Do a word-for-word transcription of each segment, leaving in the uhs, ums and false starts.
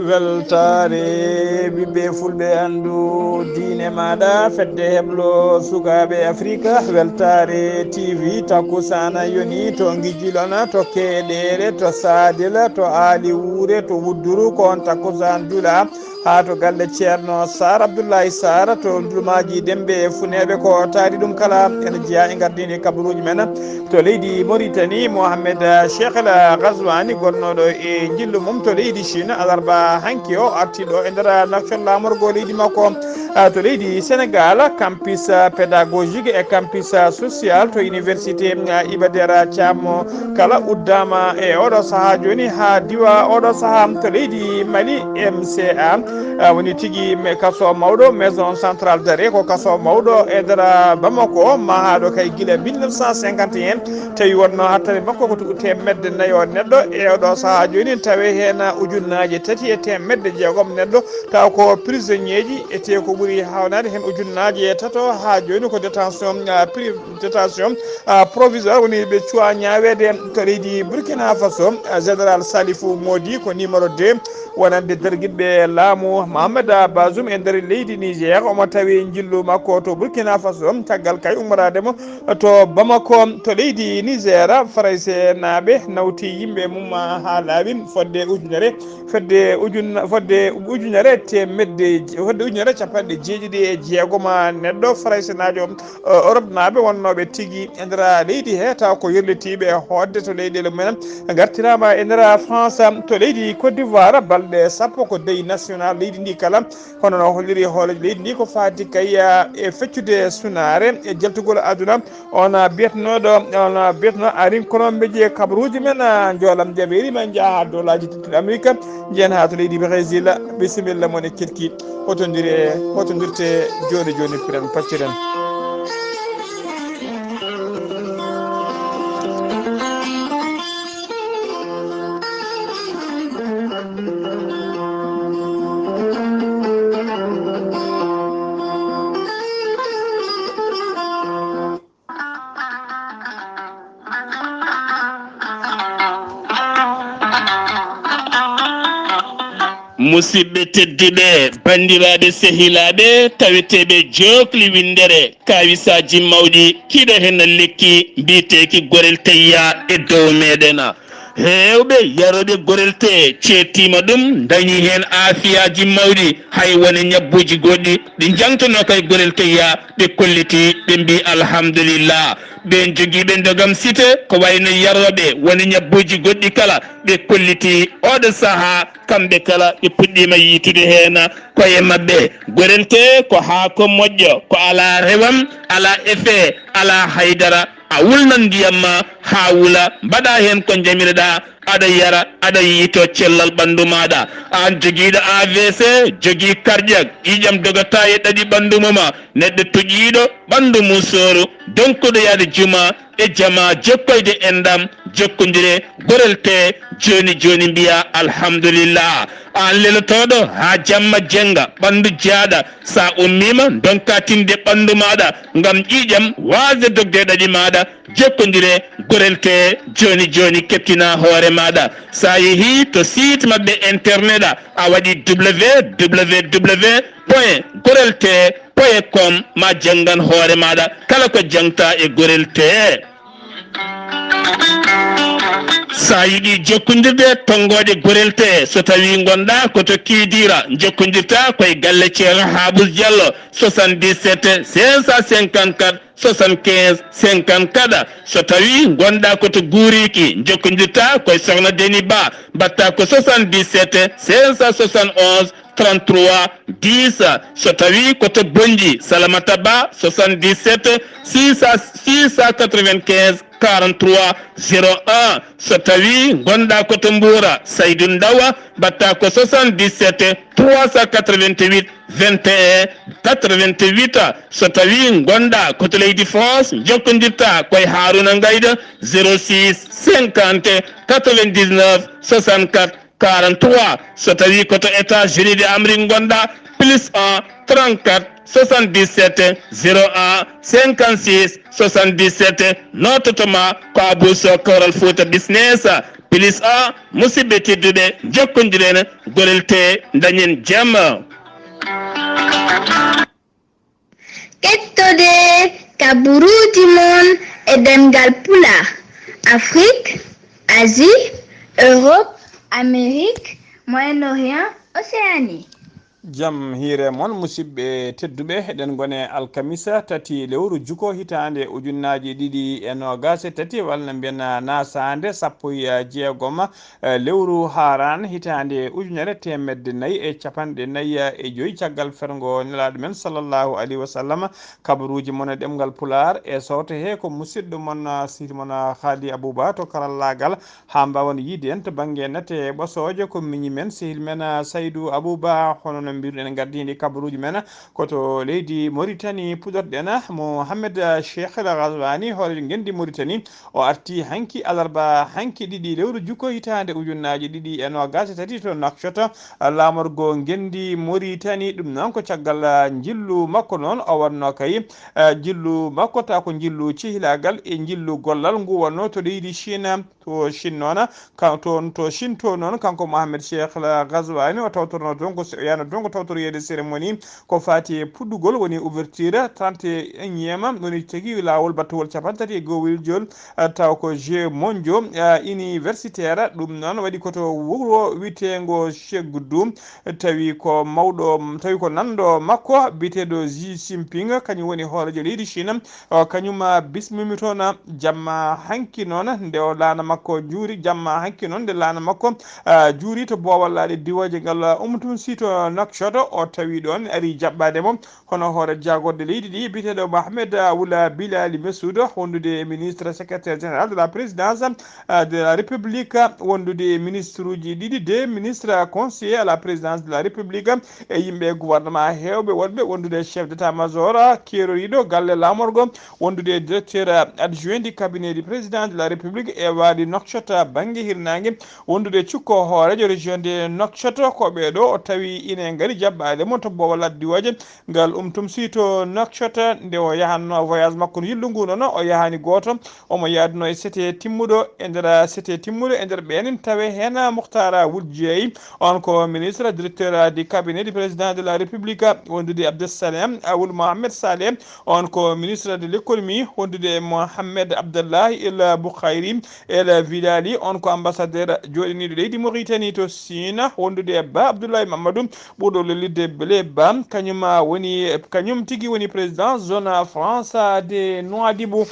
Weltaare ɓiɓɓe fulɓe, anndu diine maaɗa, fedde heblo sukaaɓe Afrika. Weltaare T V, takkusaana yoni to Ngijilona, to Keeɗeere, to Saadila, to Aali Wuure, to Wudduru, ko on takkusaan juula haa to galle Ceerno Saar, Abdullahi Saar, to Dulmaaji Dembe e Funeeɓe. Ko taari ɗum kala ene jeyaa e ngardiindi kabaruuji men. To leydi Mauritanie, Mohamed Cheikh El Ghazouani, gonnooɗo e njillu mum to leydi Chine, alarba hanki o arti ɗo e nder nafcol laamorgo leydi makko. Ah, to leydi Sénégal, campus pédagogique e campus social to université, ah, Iba Der Thiam kala uddaama e oɗo sahaa jooni haa diwa oɗo sahaa. To leydi Mali, M C A, ah, woni tigi me-, kaso mawɗo, maison centrale d'arrêt, ko kaso mawɗo e nder Bamako, mahaaɗo kay gila mille neuf cent cinquante et un, tawi wonno hattande makko ko teemedde nayo neɗɗo e oɗo sahaa jooni, tawi heen ujunnaaje tati e teemedde jeegom neɗɗo, taw ko prisonnier ji, e te ko ɓuri hawnaade heen ujunnaaje e tato haa jooni ko détention, ah, pri-, détention, ah, provisoire woni ɓe cuwa ñaaweede. To leydi Burkina Faso, ah, général Salifou Modi ko numéro deux wonande dargiɗɓe laamu Mohamed Bazoum e nder leydi Niger, omo tawi njillu makko to Burkina Faso, caggal kay ummoraade mo to Bamako, to leydi Niger, Farayse naaɓe nawti yimɓe mum haa laaɓi fodde ujunere, fodde ujun-, fodde ujunere teemedde, fodde ujunere capanɗe jeeɗiɗi e jeegom neɗɗo Faraysenaajo, eh, Europe naaɓe wonnooɓe tigi e nder leydi he, taw ko yerlitiiɓe hoodde to leyɗeele mumen, ngartiraama e nder France, to leydi Côte d'Ivoire, balɗe sappo ko deuil national leydi ndi kala. Kono no holliri hooreejo leydi ndi ko faati kay, ah, e feccude sunaare e jaltugol aduna. On, ah, biyetnooɗo, on, ah, biyetnoo arin kono mbeje kabaruuji men, ah, njoolam jabeeri men njaha haa doolaaji tedduɗi Amerika, njiyen haa to leydi Brésil. Bisimilla mon e kirki. Hotondire, hotondirte jooni jooni piren pacciren. Musidɓe tedduɓe, banndiraaɓe sehilaaɓe, taweteeɓe jookli winndere, kaawisaaji mawɗi, kiɗo heen lekki mbiyeteeki Gorel Teyya e dow meeɗen. Heewɓe yarooɓe Gorel Tee ceettiima ɗum, ndañi heen aafiyaaji mawɗi, hay woni ñabbuuji goɗɗi ɗi njangtonoo kay Gorel Teyya, ɓe kolliti, ɓe mbii alhamdulillah. Ɓeen jogiiɓe ndogam site, ko wayno yarooɓe woni ñabbuuji goɗɗi kala, ɓe kolliti oɗo sahaa, kamɓe kala ɓe puɗɗiima yiytude heen koye maɓɓe. Gorel Tee ko haako moƴƴo, ko alaa rewam, alaa effet, alaa haydara. A wulnan ndiyam ma haa wula, mbaɗa heen ko njamiroɗaa, aɗa yara, aɗa yiytoo cellal ɓanndu maaɗa. Aan jogiiɗo A V C, jogii cardiaque, ƴiiƴam dogataa e ɗaɗi ɓanndu mum, neɗɗo toƴiiɗo ɓanndu mum sooru, donkuɗo yahde juma e jama, jokkoyde enɗam, jokkondire Gorel Tee, jooni jooni mbiya alhamdulillah. Aan lelotooɗo haa jamma jennga, ɓanndu jaaɗa, sa ummiima ndonka tinde ɓanndu maaɗa ngam ƴiiƴam waasde dogde e ɗaɗi maaɗa, jokkondire Gorel Tee, jooni jooni keptina hoore maaɗa. Sa yehii to site maɓɓe internet a, a waɗi W W W point gorel tee point com, ma janngan hoore maaɗa kala ko jangta e Gorel Tee. Sa yiɗi jokkondirde tonngoode Gorel Tee, so tawi ngonɗa ko to Kidira, jokkondirta koye galle Ceerno Habous Diallo, soixante-dix-sept cinq cent cinquante-quatre soixante-quinze cinquante-quatre. So tawi ngonɗa ko to Guuriki, jokkondirta koye Sokhna Deni Ba, mbaɗta ko soixante-dix-sept cinq cent soixante-onze trente-trois dix. So tawi ko to Bonnji, Salamata Ba, soixante-dix-sept six cent, six cent quatre-vingt-quinze quarante-trois zéro un. So tawi ngonɗa ko to Mbuura, Saydu Ndawa, mbaɗta ko soixante-dix-sept trois cent quatre-vingt-huit vingt et un quatre-vingt-huit. So tawi ngonɗa ko to leydi France, jokkondirta koye Haruna Ngayda, zéro six cinquante quatre-vingt-dix-neuf soixante-quatre quarante-trois. So tawi ko to États-Unis de Amérique ngonɗa, plus un trente-quatre soixante-dix-sept zéro un cinquante-six soixante-dix-sept, noototoma ko Abou Sow Kawral Fouta Business. Pilis a, musidɓe tedduɓe, jokkondiren gollal te dañen jam. Kettode kaburuuji mon e ɗemngal Pulaar, Afrik, Asie, Europe, Amérique, Moyen-Orient, Océanie. Jam hiire mon, musidɓe tedduɓe, eɗen ngone alkamisa tati lewru juko hitaande ujunnaaji ɗiɗi e noogaas e tati, walla mbiyen nasaande sappo e jeegom, eh, lewru Haaraan hitaande ujunere teemedde nayi e capanɗe nayi e joyi caggal ferngo Nelaaɗo men sallallahu alayhi wa sallam. Kabaruuji mon e ɗemngal Pulaar e sowto he ko musidɗo mon, ah, sehil mon, ah, Haali Abuba to karallaagal, haa mbaawen yiide en to bannge nate ɓosooje ko miñi men sehil men, ah, Saydu Abuba, hono no mbiruɗen gardiiɗi kabaruuji men ko to leydi Moritani puɗorɗen, ah, Mohamed, ah, Cheikh El Ghazwani, hooreejo ngenndi Moritani, o arti hanki alarba, hanki ɗiɗi lewru juko hitaande ujunnaaji ɗiɗi e noogaas e tati to Nouakchott, ah, laamorgo ngenndi Moritani. Ɗum noon ko caggal, ah, njillu makko noon o wonno kay, ah, njillu makko taw ko njillu cehilaagal e njillu gollal ngu wonno to leydi Chine, to Chine noon, ka-, toon to Chine to noon kanko Mohamed Cheikh El Ghazwani o tawtorno toon ko se-, o yahno toon ko tawtoroyeede cérémonie ko faati e puɗɗugol woni ouverture trente et unième woni tigi laawol battowol capanɗe tati e go'o wiljol, ah, taw ko Jeux mondiaux, ah, universitaire. Ɗum noon waɗi ko to wuro wiyeteengo Chengdu, tawi ko mawɗo, tawi ko nanɗo makko biyeteeɗo Xi Jinping, kañum woni hooreejo leydi Chine. O, kañum, ah, bismimi toon, ah, jamma hanki noon nde o laana makko juuri, jamma hanki noon nde laana makko, ah, juuri to boowal laaɗe diwooje ngal, ah, Umtounsy to Nouakchott, o tawi ɗoon ari jaɓɓaade mo. Hono hoore jaagorɗe leydi ɗi, biyeteeɗo Mohamed, ah, Wula Bilali Messoud, wondude e ministre secrétaire général de la présidence, ah, de la République, wondude e ministre uji ɗiɗi, deux ministres conseillers à la présidence de la République, e yimɓe gouvernement heewɓe wonɓe wondude e chef d'état-major, ah, keeroriiɗo galle laamorgo, wondude e directeur, ah, adjoint du cabinet du président de la République e waali Nouakchott, ah, bannge hirnaange, wondude e cukko hooreejo région de Nouakchott. Ko ɓee ɗo o tawi ine ngari jaɓɓaade mo to boowal laaɗe diwooje ngal Umtounsy to Nouakchott, nde o yahanno voyage makko yillu ngu noon, o yahani gooto, omo yaadno e sete timmuɗo e nder, sete timmuɗo e nder ɓeen, tawe heen Moukhtar Wul Diaye, on ko ministre directeur du cabinet du président de la République, wondude Abdel Salem Wul Mohamed Saleh, on ko ministre de l'économie, wondude Mohamed Abdallahi El Boukhayri El Vilali, on ko ambassadeur jooɗiniiɗo leydi Mauritanie to Chine, wondude Ba Abdoulaye Mamadou, ɓurɗo lolirde Blé Ba, kañum, ah, woni, kañum tigi woni président zone franche de Nouadhibou.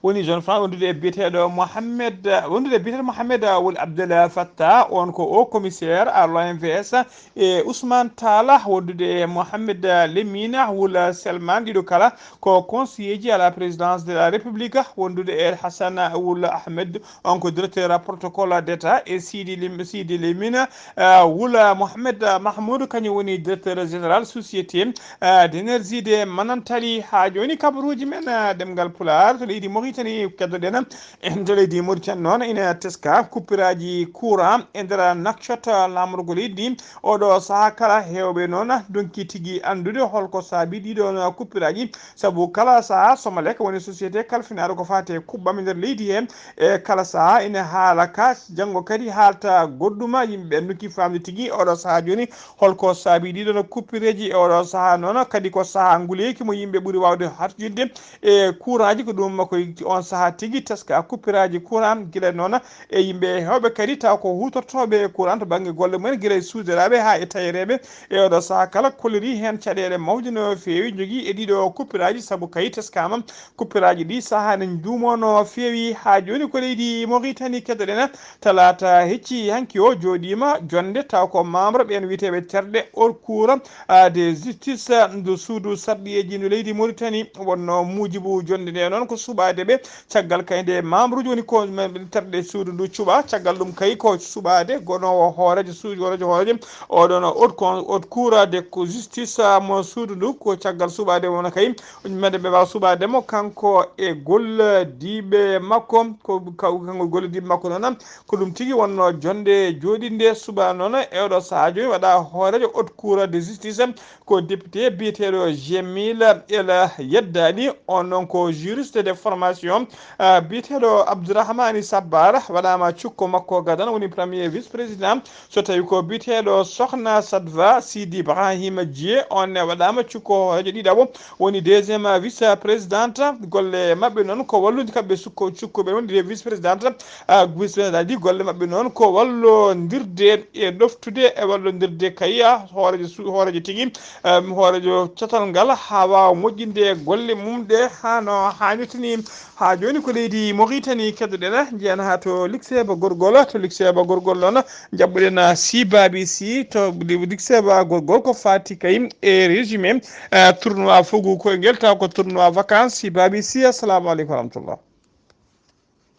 Woni zone franche wondude e biyeteeɗo Mohamed, wondude e biyeteeɗo Mohamed Wul Abdel Fattah, on ko haut commissaire à l'O M V S, e Ousmane Talla, wondude e Mohamed Lemina Wul Selman, ɗiɗo kala ko conseiller ji à la présidence de la République, wondude e Hassan Wul Ahmed, on ko directeur protocole d'État, e Sidi Lim-, Sidi Lemina, ah, Wula Mohamed Mahmoud, kañum woni directeur général société, ah, d'énergie de Manantali. Haa jooni kabaruuji men, ah, ɗemngal Pulaar to leydi Mauritanie keddoɗen. En to leydi Mauritanie noon ina teska kuppiraaji courant e nder Nouakchott, laamorgo leydi ndi. Oɗo sahaa kala heewɓe noon ndonki tigi anndude holko saabi ɗiɗo kuppiraaji. Sabu kala sahaa Somalek woni société kalfinaaɗo ko faati e kuɓɓam e nder leydi he, e kala sahaa ina haala ka, janngo kadi haalta goɗɗuma, yimɓe ɓe ndokki faamde tigi oɗo sahaa jooni holko saabi ɗiɗo no kuppireeji e oɗo sahaa noon kadi ko sahaa nguleeki mo yimɓe ɓuri waawde harjinde e kuuraaji, ko ɗum ko on sahaa tigi teska kuppiraaji kuuraa gila noon e yimɓe heewɓe kadi taw ko huutortooɓe e kuuraa to bannge golle mumen gila e suuderaaɓe haa e tayereeɓe. E oɗo sahaa kala kollirii heen caɗeele mawɗe no feewi njogii e ɗiɗo kuppiraaji sabu kay teskaama kuppiraaji ɗi sahaa ne njuumoo no feewi. Haa jooni ko leydi Mauritanie keddoɗen, talaata hecci hanki o jooɗiima jonnde taw ko membre ɓeen wiyeteeɓe terɗe haute cour, ah, de justice, ndu suudu sarɗiyeeji ndu leydi Mauritanie wonno muujibu jonnde nde noon ko suɓaade ɓe. Caggal kay nde membre uji woni ko men terɗe suudu ndu cuɓa, caggal ɗum kay ko suɓaade gonoowo hooreejo suudu, hooreejo, hooreejo oɗon haute con-, haute cour de justice, ah, mo suudu ndu, ko caggal suɓaade wona kay mede ɓe mbaawa suɓaade mo kanko e gollodiiɓe makko. Ko ka-, kanko e gollodiiɓe makko noon ko ɗum tigi wonno jonnde jooɗinde suɓa noon e oɗo sahaa jooni waɗa hooreejo haute cour de justice ko député biyeteeɗo Jamil El Yeddali, on noon ko juriste de formation. Constitution, ah, biyeteeɗo Abdourahmani Sabbar waɗaama cukko makko gadan, woni premier vice président. So tawi ko biyeteeɗo Sokhna Sadva Sidi Ibrahima Dié, on ne waɗaama cukko hooreejo ɗiɗaɓo, woni deuxième vice présidente. Golle maɓɓe noon ko wallude kamɓe sukko, cukko ɓe woni vice présidente, ah, vice présidente ɗi. Golle maɓɓe noon ko wallondirde e ɗoftude e wallondirde kay, ah, hooreejo su-, hooreejo tigi, em, hooreejo catal ngal haa waawa moƴƴinde golle mum ɗe haa no haanirta ni. Haa jooni ko leydi Mauritanie keddoɗen, njeyen haa to Likseeba Gorgol. To Likseeba Gorgol noon, njaɓɓuɗen, ah, Sibabi Sy to Li-, Likseeba Gorgol ko faati kay e résumé, ah, tournoi fugu koyngel, taw ko tournoi vacances. Sibabi Sy, assalamu aleykum wa rahmatullah.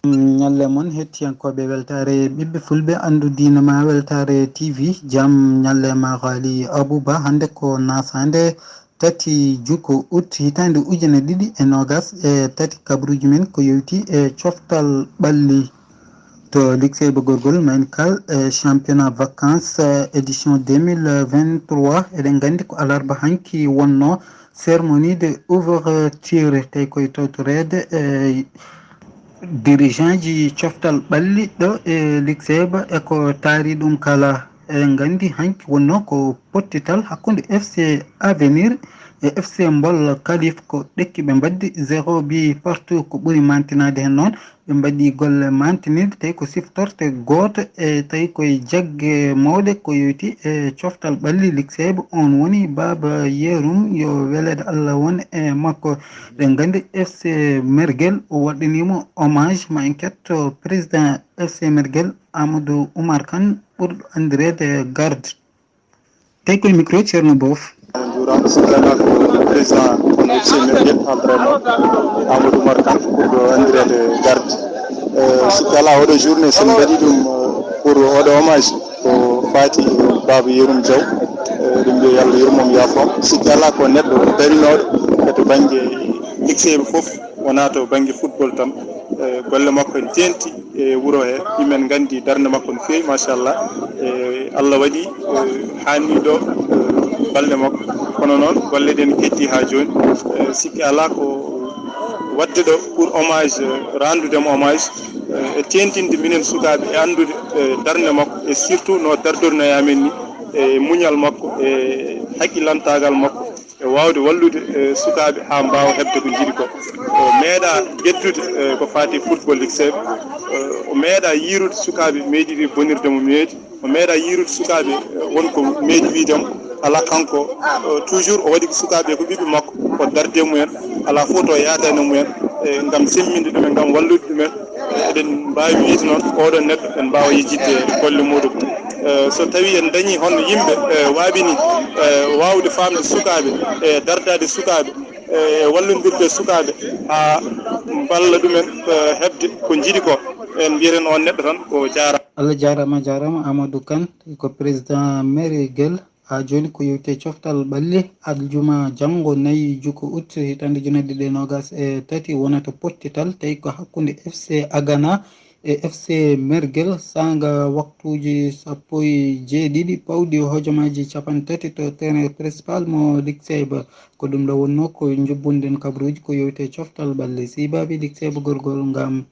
Ñalle mon, hettiyankooɓe Weltaare Ɓiɓɓe Fulɓe, Anndu Diine Ma, Weltaare T V, jam ñalle ma, Ghali Abouba. Hannde ko nasaande tati juko ut hitaande ujine ɗiɗi e noogas e tati, kabruuji men ko yowti e coftal ɓalli to Likseeba Gorgol Mayn Kal e championnat vacances, eh, édition deux mille vingt-trois. Eɗen nganndi ko alarba hanki wonno cérémonie de ouverture, tawi koye tawtoreede, eh, dirigeant ji coftal ɓalli ɗo e Likseeba e ko taari ɗum kala. Eɗen nganndi hanki wonno ko pottital hakkunde F C Avenir e F C Mbol Kalif, ko ɗekki ɓe mbaddi zéro bi partout. Ko ɓuri mantinaade heen noon, ɓe mbaɗi golle mantinirɗe tawi ko siftorte gooto e tawi koye jagge mawɗe ko yowti e coftal ɓalli Likseeba. On woni Baaba Yerum, yo weleede Allah won e makko. Eɗen nganndi F C Mergel o waɗɗaniima hommage, ma en ketto président F C Mergel, Amadou Oumar Kane, ɓurɗo anndireede Garde. Tawi koye micro Ceerno Boof. Njuuraama, so tawii ko président kono F C Mergel, entraîneur Amadou Oumar Kane, ɓurɗo anndireede Garde. Eh, sikki alaa, oɗo journée, so en mbaɗii ɗum, eh, pour oɗo hommage ko faati e Baaba Yerum Diaw. Eh, eɗen mbiya yo Allah yurmo mo, yaafo mo. Sikki alaa, ko neɗɗo darinooɗo e to bannge Likseeba fof, wonaa to bannge football tan. Eh, golle makko en teeŋti e wuro he, yimɓe men nganndi darnde makko no feewi, machallah. E Allah waɗi, eh, haanni ɗo, eh, balɗe makko. Kono noon, golle ɗe ne keddii haa jooni. Eh, sikki alaa, ko waɗde ɗo pour hommage, eh, rendre mo hommage, eh, e teeŋtinde minen sukaaɓe e anndude, eh, darnde makko e surtout no dardornoyaa men ni, e muñal makko e hakkilantaagal makko e waawde wallude, eh, sukaaɓe haa mbaawa heɓde ko njiɗi ko. O meeɗaa geddude, eh, ko faati e football Likseeba. Eh, o meeɗaa yiyrude sukaaɓe meeɗiiɓe bonirde mo meeɗi. O meeɗaa yiyrude sukaaɓe, eh, won ko meeɗi wiyde mo alaa. Kanko, eh, toujours o waɗi ko sukaaɓe ko ɓiɓɓe makko, o darde mumen, alaa fof to yaadani mumen, eh, ngam semminde ɗumen, ngam wallude ɗumen. Eɗen mbaawi wiyde noon, oɗo neɗɗo en mbaawa yejjitde golle muɗum. Eh, so tawii en dañii hono yimɓe, eh, waaɓi ni, eh, waawde faamde sukaaɓe, e dardaade sukaaɓe, e wallondirde sukaaɓe haa mballa ɗumen, eh, heɓde ko njiɗi ko, en mbiyeten oon neɗɗo tan ko jaaraama. Allah jaaraama, jaaraama Amadou Kane, ko président Mergel. Haa jooni ko yowti e coftal ɓalli, aljuma janngo nayi juko ut hitaande ujunere ɗiɗi e noogas e tati wonata pottital, tawi ko hakkunde F C Agana e F C Mergel, saanga waktuuji sappo e jeeɗiɗi pawɗi hojomaaji cappanɗe tati to terrain principal mo Likseeba. Ko ɗum ɗo wonnoo ko njubbunɗen kabruuji ko yowti e coftal ɓalli. Sibabi Likseeba Gorgol ngam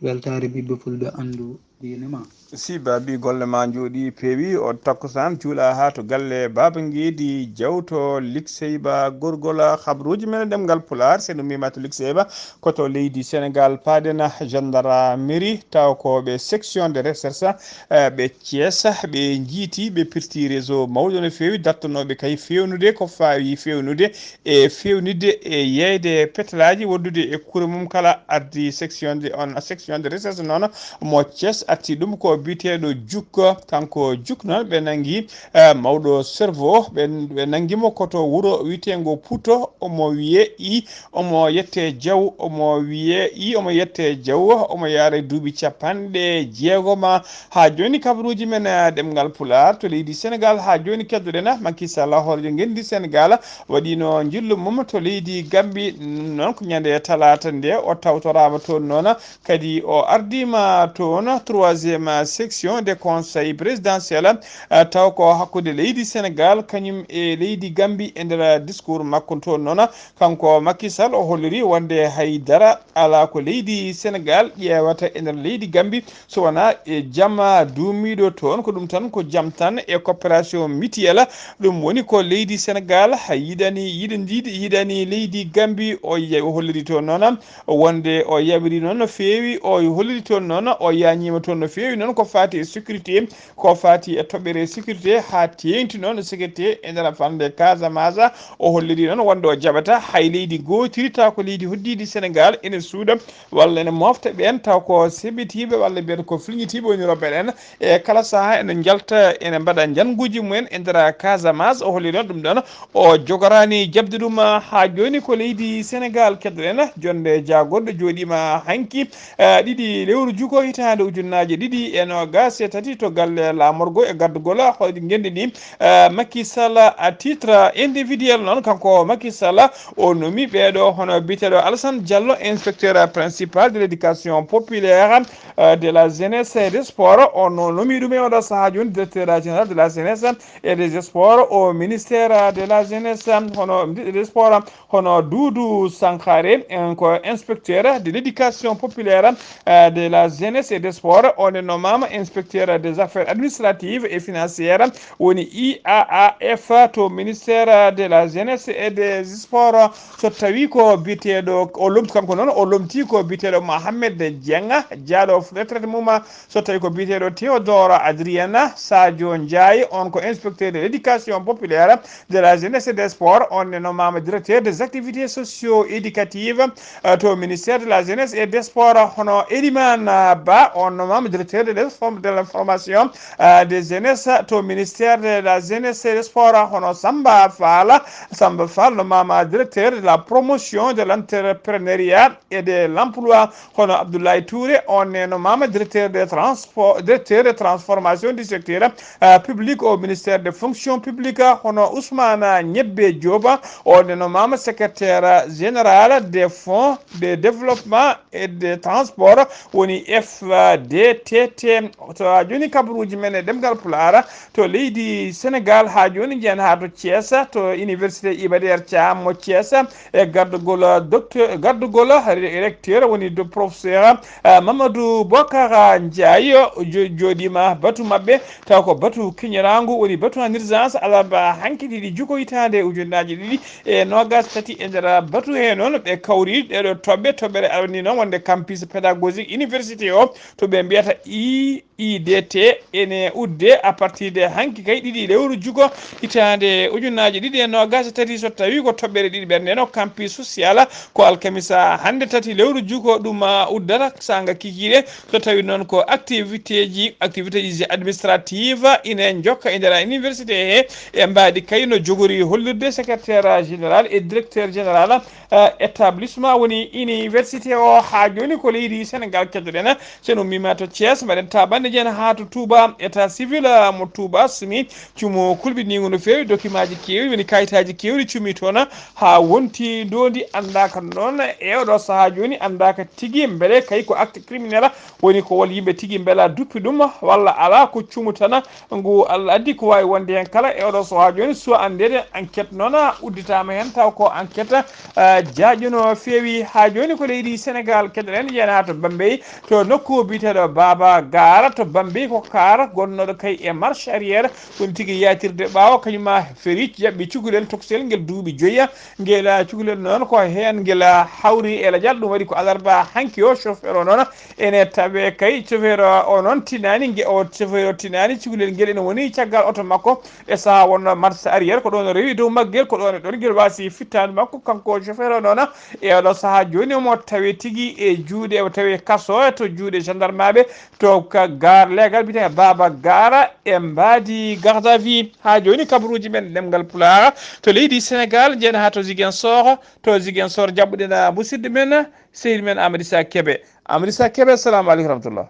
weltaare ɓiɓɓe Fulɓe, Anndu Diine Ma. Sibabi, golle ma njooɗii, peewi. O takkusaan juulaa haa to galle Baaba Ngeedi Jaw to Likseeba Gorgol. Habruuji men e ɗemngal Pulaar, so en ummiima to Likseeba, ko to leydi Senegaal paaɗen, gendarmerie, tawkooɓe section de recherche, eh, ɓe Thiès, ɓe njiiti, ɓe pirti réseau mawɗo no feewi, dartanooɓe kay feewnude ko faawi feewnude e feewnitde e yeeyde petelaaji wondude e kure mum kala. Ardi section de, on section de recherche noon mo Thiès, arti ɗum ko biyeteeɗo Juk. Kanko Juk noon, ɓe nanngi, eh, mawɗo cerveau, ɓe, ɓe nanngi mo ko to wuro wiyeteengo Puto, omo wiyee i, omo yette Jaw, omo wiyee i, omo yette Jaw, omo yaara e duuɓi cappanɗe jeegom. Haa jooni, kabaruuji men, eh, ɗemngal Pulaar to leydi Senegaal. Haa jooni, keddoɗen, ah, Macky Sall, hooreejo ngenndi Senegaal, waɗiino njillu mum to leydi Gambi. Noon ko ñande talaata nde o tawtoraama toon noon, kadi o ardiima toon troisième section de conseil présidentiel, eh, taw ko hakkunde leydi Sénégal kañum e leydi Gambie. E nder discours makko toon noon, kanko Macky Sall o holliri wonde hay dara alaa ko leydi Sénégal ƴeewata e nder leydi Gambie so wonaa e jam duumiiɗo toon. Ko ɗum tan, ko jam tan e coopération mutuelle. Ɗum woni ko leydi Sénégal yiɗani, yiɗi-, yiɗi-, yiɗani leydi Gambie. O ye-, o holliri toon noon wonde o yaɓiri noon no feewi, o holliri toon noon, o yaañiima toon no feewi noon ko faati e sécurité, ko faati e toɓɓere sécurité, haa teeŋti noon sécurité e nder fannde Casamance. O holliri noon wonde o jaɓata hay leydi gootiri, tawa ko leydi hoddiiɗo Sénégal ene suuɗa walla ene moofta ɓeen taw ko sebitiiɓe walla mbiyata ko filñitiiɓe woni rewɓe ɓeen. E kala sahaa ene njalta, ene mbaɗa njannguuji mumen e nder Casamance. O holli noon ɗum ɗoon, o jogoraani jaɓde ɗum. Haa jooni ko leydi Sénégal keɗoɗen, jonnde jaagorɗe jooɗiima hanki, eh, ɗiɗi lewru juko hitaande ujunnaaje ɗiɗi e noogaas e tati to galle laamorgo e gardugol hoyɗi ngenndi ndi, eh, Macky Sall. À titre individuel noon, kanko Macky Sall o nomi ɓeeɗo hono biyeteeɗo Alassane Diallo, inspecteur principal de l'éducation populaire, euh, de la jeunesse et des sports. O no-, nomi ɗum e oɗo sahaa jooni directeur général de la jeunesse et des sports au ministère de la jeunesse, hono des sports, hono Doudou Sankhare, en ko inspecteur de l'éducation populaire, euh, de la jeunesse et des sports. O ne nomaama inspecteur des affaires administratives et financières, woni I A A F, to ministère de la jeunesse et des sports. So tawi ko biyeteeɗo, o lomti kanko noon, o lomti ko biyeteeɗo Mohamed Dieng, jaaɗo retraite mum. So tawi ko biyeteeɗo Théodore Adrien Sadio Ndiaye, on ko inspecteur de l'éducation populaire, de la jeunesse et des sports, on ne nomaama directeur des activités socio-éducatives, euh, to ministère de la jeunesse et des sports. Hono Elimane, euh, Ba, on nomaama directeur de l'inform-, de l'information, euh, des jeunesses to ministère de la jeunesse et des sports. Hono Samba Fall, Samba Fall nomaama directeur de la promotion de l'entrepreneuriat et de l'emploi. Hono Abdoulaye Touré, on ne nomaama directeur de transport, directeur de transformation du secteur, euh, public au ministère de fonction publique. Hono Ousmane Ñebbe Diop, on ne nomaama secrétaire général des fonds de développement et de transport, woni F D T T. So a jooni kabaruuji men e ɗemngal Pulaar, to leydi Sénégal haa jooni, njiyen haa to Thiès, to université Iba Der Thiam mo Thiès, e gardugol docteur, gardugol re-, recteur woni do professeur, eh, Mamadou Bokar Ndiaye, o jo-, jooɗiima batu maɓɓe, taw ko batu kiñiraangu, woni batu en urgence, alarba hanki ɗiɗi juko hitaande ujunnaaji ɗiɗi e noogaas tati. E nder batu he noon, ɓe kawri ɗeɗo toɓɓe, toɓɓere arani noon wonde campus pédagogique université o, to ɓe mbiyata I I D T, ene udde à partir de hanki kay ɗiɗi lewru juko hitaande ujunnaaje ɗiɗi e noogaas e tati, so tawi ko toɓɓere ɗiɗi ɓernde no campus social. Ko alkamisa hannde tati lewru juko ɗum, ah, uddata saanga kikiiɗe. So tawi noon ko activité ji, activité ji administrative ine njokka e nder université he, e mbaadi kay no jogori hollirde secrétaire général et directeur général, eh, établissement woni université o. Haa jooni ko leydi Sénégal keddoɗen. So en ummiima to Thiès, mbaɗen taaɓannde jeen haa to Touba, état civil, eh, mo Touba sumi cumu kulɓiniingu no feewi, dokimaaji keewɗi, woni kayitaaji keewɗi cumi toon, haa wonti ndoondi anndaaka noon. E oɗo sahaa jooni anndaaka tigi mbele kay ko acte criminel woni ko won yimɓe tigi mbela duppi ɗum walla alaa, ko cumu tan ngu Allah addi. Ko waawi wonde heen kala e oɗo sahaa jooni, suwa anndeede enquête noon udditaama heen, taw ko enquête, eh, jaaƴo no feewi. Haa jooni ko leydi Sénégal keɗoɗen, yiyana to Bambey, to nokku biyeteeɗo Baba Gara to Bambey, ko kaar gonnooɗo kay e marche arrière, ɗum tigi yaatirde ɓaawo, kañum ma feric jaɓɓi cukalel tokosel ngel duuɓi joyi. Ngel, ah, cukalel noon ko heen ngel, ah, hawri e lajal, ɗum waɗi ko alarba hanki o, chauffeur o noon ene tawe kay, chauffeur o noon tinaani, nge-, o chauffeur o tinaani, cukalel ngel ene woni caggal oto makko e sahaa wonno marche arrière, ko ɗoon o rewi dow maggel, ko ɗoon e ɗoon ngel waasi fittaandu makko, kanko chauffeur o noon. E oɗo sahaa jooni omo tawe tigi e juuɗe, o tawe kaso to juuɗe gendarmeɓe, to ka gare leegal biyeteeɗo Baba Gara e mbaadi garde à vue. Haa jooni kabaruuji men ɗemngal Pulaar to leydi Sénégal, njeyen haa to Ziguinchor, to Ziguinchor jaɓɓuɗen, ah, musidɗo men, sehil men Amadou Issa Kébé. Amadou Issa Kébé, assalamu aleykum wa rahmatullah.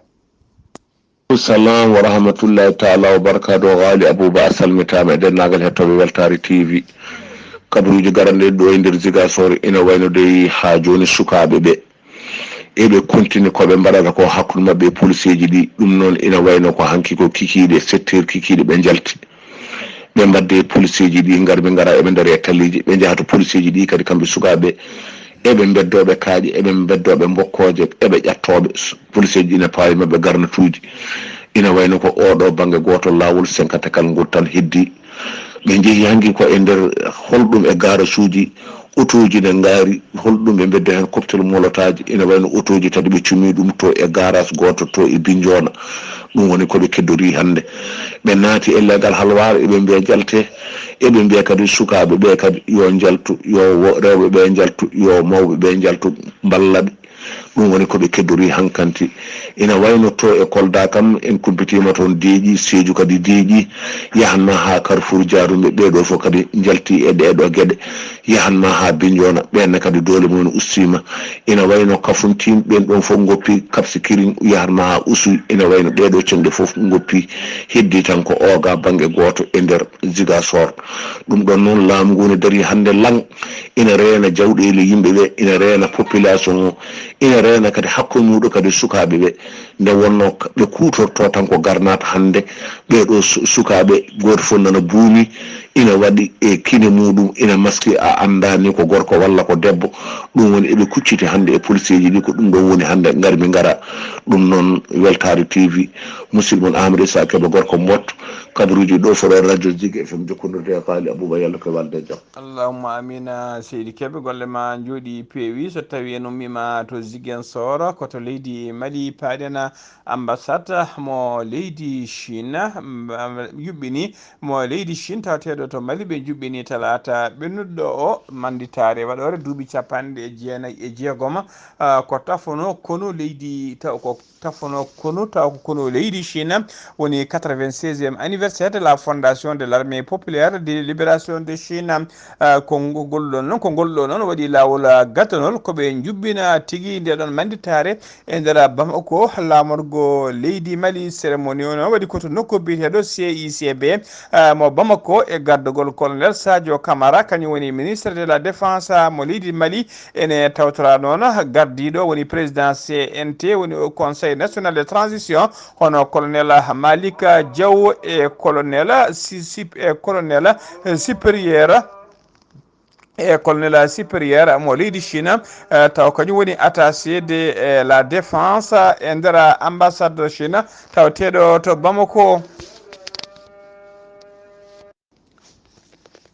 Salam wa rahmatullahi taala wa barakatuh. Ghali Abouba, a salmitaama e denndaangal hettooɓe Weltaare T V. Kabaruuji garanɗe ɗo e nder Ziguinchor ina wayno dey haa jooni sukaaɓe ɓe. eɓe continue ko ɓe mbaɗata ko hakkunde maɓɓe e policeeji ɗi. Ɗum noon ina wayno ko hanki ko kikiiɗe, sept heures kikiiɗe ɓe njalti. Ɓe mbadde e policeeji ɗi, ngar ɓe ngara eɓe ndaari e talliiji, ɓe njaha to policeeji ɗi kadi kamɓe sukaaɓe, eɓe mbeddooɓe kaaƴe, eɓe mbeddooɓe mbokkooje, eɓe ƴattooɓe. Policeeji ɗi ina paawi maɓɓe garnatuuji. Ina wayno ko oɗo bannge gooto laawol cinquante kala ngol tan heddi. Ɓe njehi hanki ko e nder holɗum e garasuuji, otooji ne ngaari, holɗum ɓe mbedda heen cocktail molotaaji, ina wayno otooji tati ɓe cumi ɗum to e garage gooto to e Binnjoona. Ɗum woni ko ɓe keddori hannde. Ɓe naati e leegal halwaar, eɓe mbiya jalte, eɓe mbiya kadi sukaaɓe ɓe kadi yo njaltu, yo wo-, rewɓe ɓe njaltu, yo mawɓe ɓe njaltu, mballa ɓe. Ɗum woni ko ɓe keddori hankanti. Ina wayno to e Kolda kam, en kumpitiima toon deeƴi, Seeju kadi deeƴi, yahan ma haa Carrefour Jaarume, ɓee ɗoo fof kadi njalti e ɗee ɗoo geɗe, yahan ma haa Binnjoona, ɓeen ne kadi doole mumen ustiima. Ina wayno Kafountine, ɓeen ɗoon fof ngoppi, Cap Skirring, yahan ma haa Oussouye, ina wayno ɗee ɗoo ceŋɗe fof ngoppi, heddii tan ko ooga bannge gooto e nder Ziguinchor. Ɗum ɗoon noon, laamu ngu ne darii hannde laŋ, ina reena jawɗeele yimɓe ɓe, ina reena population o, ina reena kadi hakkunde muuɗum kadi sukaaɓe ɓe. Nde wonnoo k-, ɓe kuutortoo tan ko garnaata hannde, ɓee ɗoo su-, sukaaɓe, gooto fof nana buumi, ina waɗi e kine muuɗum, ina maski, a anndaani ko gorko walla ko debbo. Ɗum woni eɓe kucciti hannde e policeeji ɗi, ko ɗum ɗoon woni hannde ngar mi ngara. Ɗum noon Weltaare T V, musidɗo mon Amadou Issa Kebe, gorko Mbot, kabaruuji ɗo foɗo radio Zik F M jokkondirde e Kaali Abouba, yalla ko walde jam. Allahumma amina, seydi Kebe, golle ma njooɗi peewi. So tawi en ummiima to Ziguinchor, ko to leydi Mali paaɗen, ambassade mo leydi Chine, mm, yuɓɓini mo leydi Chine tawateeɗo to Mali, ɓe njuɓɓini talaata ɓennuɗo o manditaare waɗoore duuɓi capanɗe jeenayi e jeegom, ah, ko tafono konu leydi, taw ko tafono konu, taw ko konu leydi Chine, woni quatre-vingt-seizième anniversaire de la fondation de l'armée populaire de libération de Chine. Ah, ko ngol ɗon noon, ko ngol ɗo noon waɗi laawol, ah, gadanol ko ɓe njuɓɓina tigi nde ɗon manditaare e nder Bamako, laamorgo leydi Mali. Cérémonie o noon waɗi ko to nokku biyeteeɗo C I C B, ah, mo Bamako, e gardagol colonel Sadio Camara, kañum woni ministre de la défense, ah, mo leydi Mali. Ene tawtora noon gardiiɗo woni président C N T, woni o Conseil national de transition, hono colonel Malick Diaw e colonel si-, si-, e colonel supérieur, e colonel supérieur mo leydi Chine, eh, taw kañum woni attaché de, eh, la défense e nder ambassade Chine tawateeɗo to Bamako.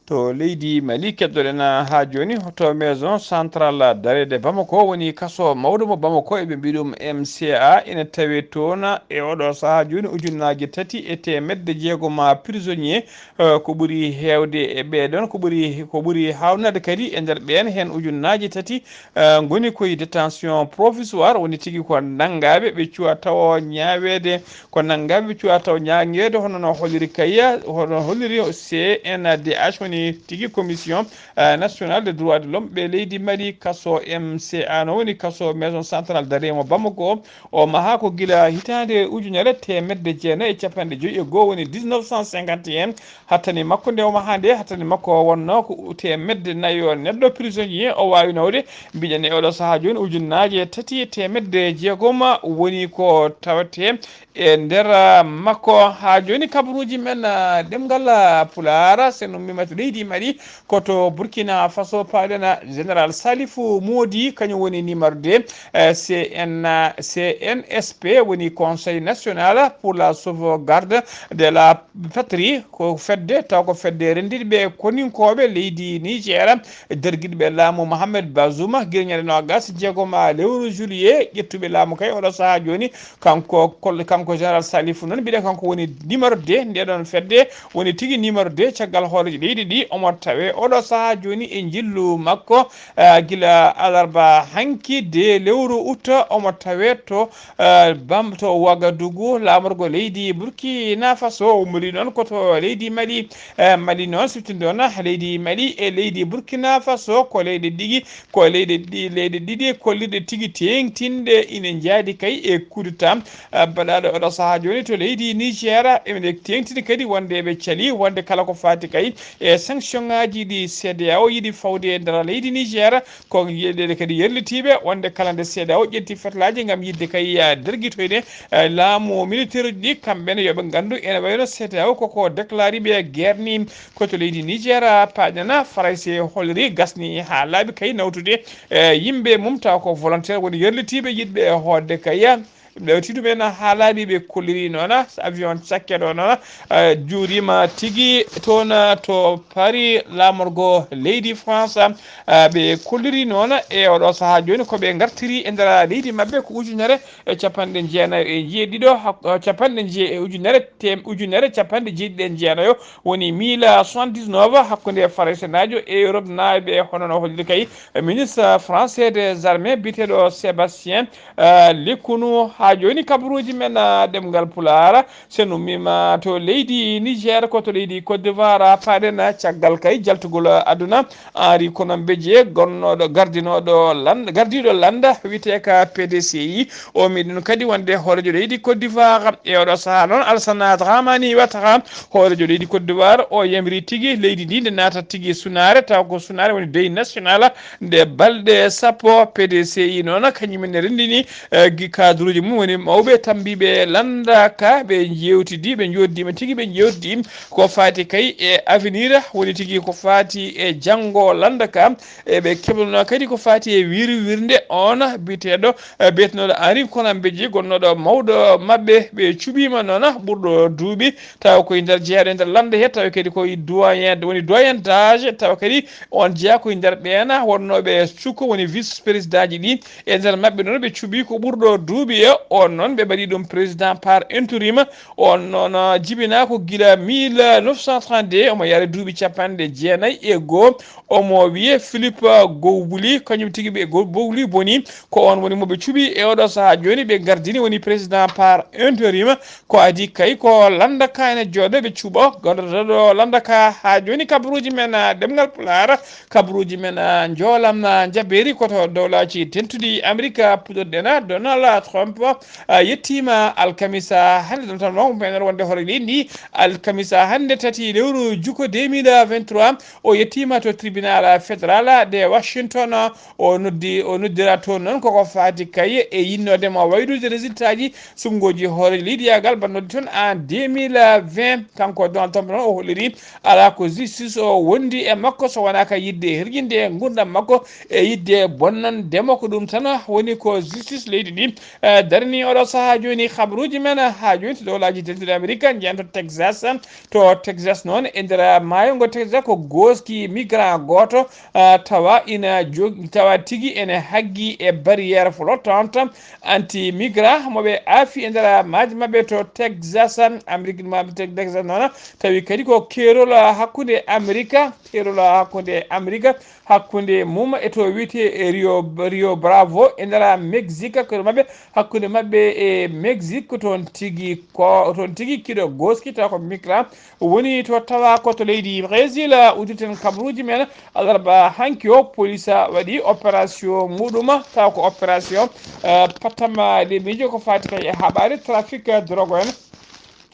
To leydi Mali, keddoɗen haa jooni to maison centrale dareede Bamako, woni kaso mawɗo mo Bamako, eɓe mbiya ɗum M C A, ina tawee toon e oɗo sahaa jooni ujunnaaje tati e teemedde jeegom prisonnier, eh, ko ɓuri heewde e ɓee ɗoon, ko ɓuri, ko ɓuri haawnaade kadi e nder ɓeen, heen ujunnaaje tati, eh, ngoni koye détention provisoire, woni tigi ko nanngaaɓe ɓe cuwa tawo ñaaweede, ko nanngaaɓe ɓe cuwa tawo ñaageede, hono no holliri kayya, hono holliri C N D H, woni tigi commission, eh, nationale des droits de l'homme ɓe leydi Mali, kaso M C A no woni kaso maison centrale dareede mo Bamako. O mahaa ko gila hitaande ujunere teemedde jeenayi e capanɗe joyi e goo, woni dix-neuf cent cinquante et un, hattani makko nde o mahaa nde, hattani makko o wonnoo ko teemedde nayo neɗɗo prisonnier o waawi nawde. Mbiɗen e oɗo sahaa jooni ujunnaaje tati e teemedde jeegom woni ko tawetee e nder makko. Haa jooni kabaruuji men, ah, ɗemngal, ah, Pulaar, so en ummiima to leydi Mali, ko to Burkina Faso paaɗen, ah, Général Salifou Mody, kañum woni numéro deux, eh, C N, C N S P, woni Conseil national pour la sauvegarde de la patrie, ko fedde, taw ko fedde renndiiɓe koninkooɓe leydi Niger, dargiiɓe laamu Mohamed Bazoum, gila ñande noogaas e jeegom lewru juillet, ƴettuɓe laamu kay oɗo sahaa jooni, kanko, kol-, kanko Général Salifou noon, mbiɗen kanko woni numéro deux, nde ɗon fedde woni tigi numéro deux, caggal hooreejo leydi ndi, omo tawee oɗo sahaa jooni e njillu makko, ah, gila alarba hanki de lewru août, omo tawee to, ah, Bam-, to Ouagadougou, laamorgo leydi Burkina Faso, o ummorii noon ko to leydi Mali. Eh, Mali noon, siftinɗon leydi Mali e leydi Burkina Faso ko leyɗe ɗiɗi, ko leyɗe ɗi-, leyɗe ɗiɗi kollirɗe tigi teeŋtinɗe ina njaadi kay e coup d'État, eh, baɗaaɗo oɗo sahaa jooni to leydi Niger. Eɓe teeŋtini kadi wonde eɓe calii wonde kala ko faati kay e sanction ŋaaji ɗi C D A O yiɗi fawde e nder leydi Niger. Ko yiɗeede kadi yerlitiiɓe wonde kala nde C D A O ƴetti fetlaaji ngam yiɗde kay, eh, dergitoyde, eh, laamu militaire uji ɗi, kamɓe ne yo ɓe nganndu ene wayno C D A O koko déclare ɓe guerre ni. Ko to leydi Niger, ah, paaɗen, Farayse holliri gasni haa laaɓi kay nawtude, eh, yimɓe mum taw ko volontaire woni yerlitiiɓe yiɗɓe hoɗde kay. Ɓe wti ɗum en haa laaɓi ɓe kolliri noon, avion cakkeɗo noon, eh, juurima tigi toon to Paris, laamorgo leydi France. Eh, ɓe kolliri noon e oɗo sahaa jooni ko ɓe ngartiri e nder leydi maɓɓe ko ujunere e capanɗe jeenayo e jeeɗiɗo, hak-, eh, capanɗe jee-, ujunere tem-, ujunere capanɗe jeeɗiɗi e jeenayo, woni mille soixante-dix-neuf, hakkunde Faraysenaajo e Europe naaɓe, hono no holliri kay ministre français des armées biyeteeɗo Sébastien, eh, Lecornu. Haa jooni kabaruuji men, eh, ɗemngal Pulaar, so en ummiima to leydi Niger, ko to leydi Côte d'Ivoire, paaɗen, eh, caggal kay jaltugol aduna, Henri Konan Bédié, gonnooɗo, gardinooɗo lannda, gardiiɗo lannda wiyetee ka P D C I. O miɗen kadi wonde hooreejo leydi Côte d'Ivoire. E oɗo sahaa noon, Alassane Dramane Ouattara, hooreejo leydi Côte d'Ivoire, o yamiri tigi leydi ndi nde naata tigi sunaare, taw ko sunaare woni deuil national nde balɗe sappo. P D C I noon, kañum en ne renndini, eh, gi-, cadre uji mum woni mawɓe tambiiɓe lannda ka, ɓe njeewtidi, ɓe njoddima tigi, ɓe njeewtidi ko faati kay e avenir, woni tigi ko faati e janngo lannda ka. E ɓe keblano kadi ko faati e wirwirnde on biyeteeɗo, eh, biyetenooɗo Henri Konan Bédié, gonnooɗo mawɗo maɓɓe, ɓe cuɓiima noon ɓurɗo duuɓi, tawa koye nder jeyaɗo e nder lannda he, tawa kadi koye doyen, woni doyen d'âge, tawa kadi on jeyaa koye nder ɓeena wonnooɓe cukko, woni vice président ji ɗi. E nder maɓɓe noon ɓe cuɓi ko ɓurɗo duuɓi e on noon ɓe mbaɗi ɗum président par intérim. On noon, ah, jibinaa ko gila mille neuf cent trente-deux, omo yahra duuɓi capanɗe jeenayi e goo. Omo wiyee Philippe Gobouli, kañum tigi ɓe Gobouli boni, ko on woni mo ɓe cuɓi e oɗo sahaa jooni, ɓe ngardini woni président par intérim. Ko adii kay ko lannda ka ene jooɗo ɓe cuɓo, gardotooɗo lannda ka haa jooni. Kabaruuji men, ah, ɗemngal Pulaar, kabaruuji men, ah, njoolam, ah, njabeeri ko to Dowlaaji Dentuɗi Amerik, ah, puɗorɗen, ah, Donald Trump, ah, yettiima alkamisa hannde, ɗum tan mawɓe men wonde hoore leydi ndi, alkamisa hannde tati lewru juko deux mille vingt-trois, o yettiima to tribunal fédéral de Washington. O noddi, o noddira toon noon koko faati kay e yinnoode mo waylude résultat ji suɓngooji hoore leydiyaagal mbaɗnooɗi toon en deux mille vingt. Kanko Donald Trump noon o holliri alaa ko justice o wondi e makko so wonaa ka yiɗde herƴinde nguurndam makko e yiɗde bonnande mo. Ko ɗum tan woni ko justice leydi ndi, eh, darani oɗo sahaa jooni. Kabaruuji men haa jooni to Dowlaaji Dentuɗi Amerik, njeyen to Texas. To Texas noon, e nder maayo ngo Texas, ko gooski migrant gooto, ah, tawa ina jog-, tawa tigi ene haggi e barrière flottante anti-migrant mo ɓe aafi e nder maaje maɓɓe to Texas, Amérique, ma Texas noon. Tawi kadi ko keerol hakkunde Amerika, keerol hakkunde Amerika, hakkunde mum e to wiyetee e Rio, Rio Bravo e nder Mexique, keerol maɓɓe hakkunde maɓɓe e Mexique, toon tigi ko, toon tigi kiɗo gooski tawa ko migrant woni to, tawa ko to leydi Brésil. Uddirten kabaruuji men alarba hanki o, police waɗi opération muɗum, tawa ko opération, eh, pattama lemiijo ko faati kay e haɓaade trafic drogue en.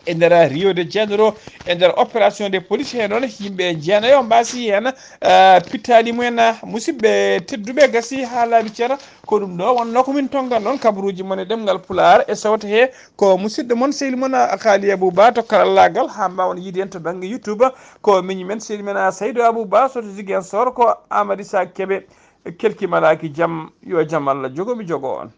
E nder Rio de Janeiro, e nder opération de police heen noon, yimɓe jeenayo mbaasi heen, eh, pittaali mumen. Musidɓe tedduɓe, gasi haa laaɓi ceer, ko ɗum ɗo wonnoo ko min tonngan noon kabaruuji mon e ɗemngal Pulaar e sawto he ko musidɗo mon, sehil mon, Kaali Abou Ba to karallaagal, haa mbaawen yiide en to bannge YouTube. Ko miñi men, sehil men, Saydou Abou Ba, so to Ziguinchor, ko Amady Sa Kébé, kelki malaaki jam, yo jam Allah jogo mi jogo on.